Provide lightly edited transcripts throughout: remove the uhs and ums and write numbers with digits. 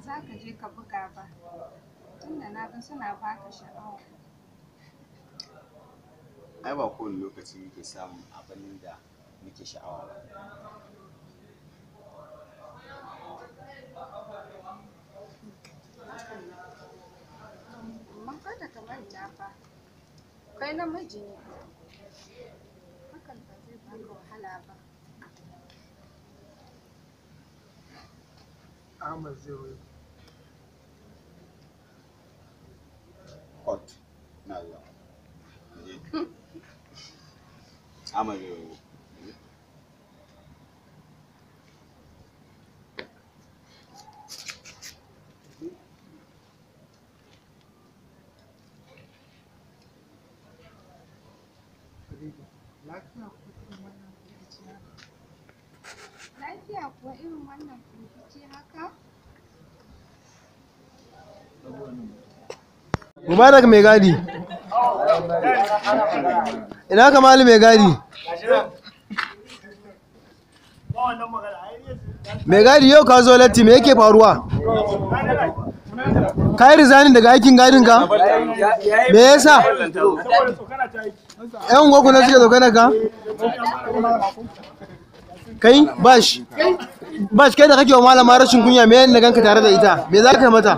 za ka je ka buga ba? Tunda na ga suna baka sha'awa. Ai ba kowane lokaci muke samun abin da muke sha'awa ba. Hakan nan. Amma kada ka manta fa, kai namiji ne. Hakan ba zai baka wahala ba. Ahmad zai wayo. Court na zuwa. Mu je. Ahmad zai wayo. Farida, lafiya ko irin wannan rikici haka? Lafiya kuwa irin wannan firgici haka? Mubarak mai gadi. Ina Kamalu mai gadi? Mai gadi yau ka zo latti, me yake faruwa? Ka yi resigning daga aikin gadin ka? Me yasa? Yan unguwarku ne suke tsokana ka? Kai Bash. Bash, kai da kake wa malama rashin kunya, me na ganka tare da ita? Me za ka yi mata?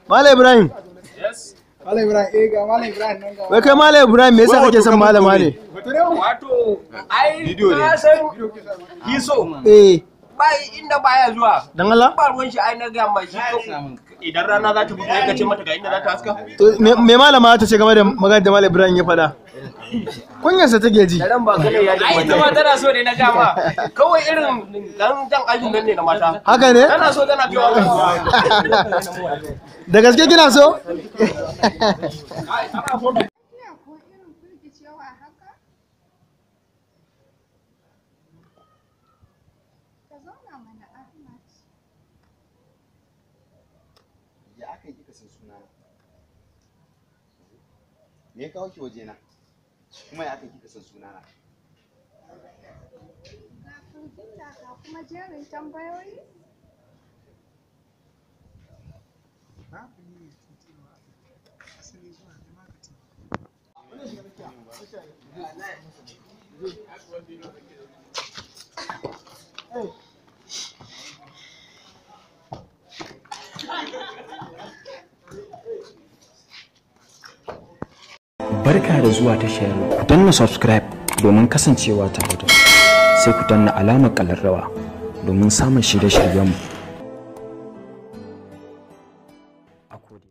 Malam Ibrahim. Malam Ibrahim, eh ga Malam Ibrahim nan ga. Wai kai Malam Ibrahim, me yasa kake son malama ne? Wato, ai Bidiyo ne. ka san hiso Eh, bai inda baya zuwa. Dan Allah? Ba ruwan shi, ai na ga mai shi to idan rana za ta fito ka ce mata ga inda za ta haska. To me malama ta ce game da magana da Malam Ibrahim ya faɗa? Kunyarsa take ji. Daren ba kane ya ji. Ai ita ma tana so ne na ga ma. Kawai irin dan jan ajin nan ne na mata. Haka ne? Tana so tana biyo. Da gaske kina so? Lafiya kuwa irin firgicewa haka? Ka zauna mana, Ahmad. Ya aka yi kika san sunana? Me ya kawo ki wajena? Kuma ya aka yi kika san sunana? Ga firgita ga kuma jerin tambayoyi? Babu niyyar cutarwa a kai. Asali zuwa ne ma ka taimaka. Barka da zuwa tashar. Ku danna subscribe domin kasancewa tare da mu. Sai ku danna alamar ƙalarrawa domin samun shirye-shiryenmu. A koda